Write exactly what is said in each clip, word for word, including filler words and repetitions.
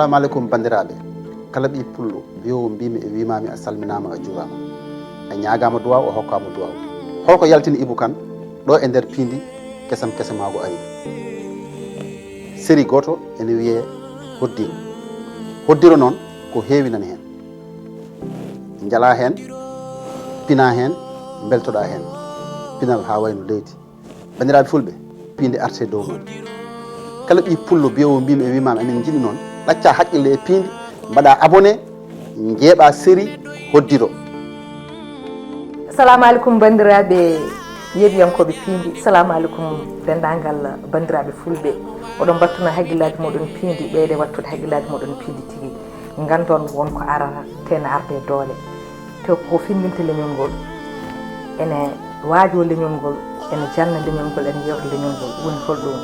Assalamu aleykum, banndiraaɓe. Kala ɓii pullo biyowo mbimi e wimami, a salminama, a juurama. A ñaagama duwaw, a hokkama duwaw. Holko yaltini Ibou Kane ɗo e nder piindi kesam kesam mago ari? Série goto ene wiye Hoddiro. Hoddiro noon ko heewi nani hen. Jala hen, pina hen, beltoɗa hen. Pinal ha wayno leydi. Banndiraaɓe fulɓe, piindi arte dow noon. Kala ɓii pullo biyowo mbimi e wimami, emin jiɗi noon ɗacca haqqille e piindi, mbaɗa abonné, njeeɓa série Hoddiro. Salamu aleykum banndiraaɓe yeeɓiyankooɓe piindi. Salamu aleykum denndaangal banndiraaɓe fulɓe. Oɗon mbattuno hakkillaaji moɗon piindi, ɓeyde wattude hakkillaaji moɗon piindi tigi. Nganndon won ko arata, tene arde doole. Te ko findinte leñol ngol, ene waajo leñol ngol, ene janna leñol ngol, ene yewta leñol ngol. Woni holɗum?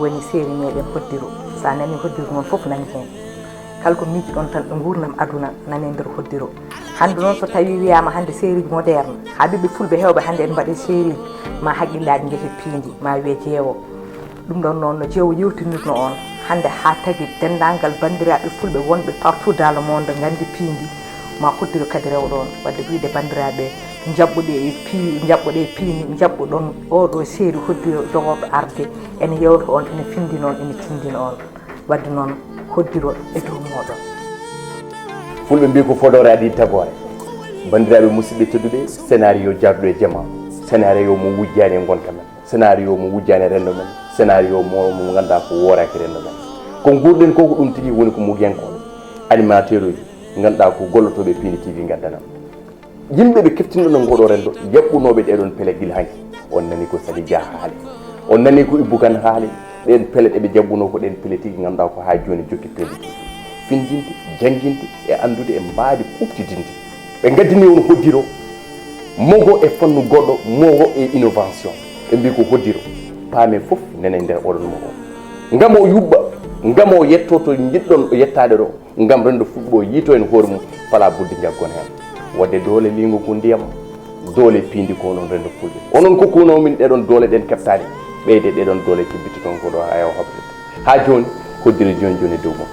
Woni série meɗen Hoddiro. Sa nani Hoddiro noon, fof nani heen. Kala ko miijiɗon tan e nguurndam aduna nane nder Hoddiro. Hannde noon, so tawi wiyama hannde série moderne, ha ɓiɓɓe fulɓe hewɓe hannde en mbaɗe série, ma haqqillaji jeehe piindi, ma wiye jeewo. Ɗum ɗon noon no jeewo yewtinirno on hannde, ha tagi denndaangal banndiraaɓe fulɓe wonɓe partout dans le monde nganndi piindi, ma Hoddiro kadi rewo ɗon. Wadde wiyde banndiraaɓe, njaɓɓuɗe e pii-, njaɓɓuɗe e piindi, njaɓɓuɗon oɗo série Hoddiro jogorɗo arde, ene yewta on, ene findina on, ene tindina on. Wadde noon, Hoddiro e dow mooɗon. Fulɓe mbi ko fodoore adii tagoore. Banndiraaɓe musidɓe tedduɓe, scénario jarɗo e jama, scénario mo wujjaani e ngonka men, scénario mo wujjaani e renndo men, scénario mo mo ngannduɗaa ko wooraaki renndo men. Ko nguurɗen ko, ko ɗum tigi woni ko mugiyankooɓe, animateur uji, ngannduɗaa ko gollotooɓe e Piindi T V ngaddanam. Yimɓe ɓe keftinɗo no ngoɗo renndo, jaɓɓunooɓe ɗeɗon pele gila hanki. On nani ko Sali Dia haali, on nani ko Ibou Kane haali. Ɗen pele ɗe ɓe jaɓɓunoo ko ɗen pele tigi ngannduɗaa ko haa jooni jokki piindi tigi. Findinde, jannginde e anndude e mbaadi kuuɓtidinde. Ɓe ngaddini on Hoddiro, mogo e fannu goɗɗo, mogo e innovation. Ɓe mbi ko Hoddiro, paame fof nene nder oɗon mogo. Ngam o yuɓɓa, ngam o yetto to njiɗɗon o yettaade ɗo, ngam renndo fulɓo yiito en hoore mum, fala buddi njaggon heen. Wadde doole liingu ko ndiyam, doole piindi ko onon renndo fulɓe. Onon kokkuno min ɗeɗon doole ɗen keɓtaani, ɓeyde ɗeɗon doole kebbiti toon ko ɗo haa yawa hoɓde. Haa jooni, Hoddiro jooni jooni e dow mon.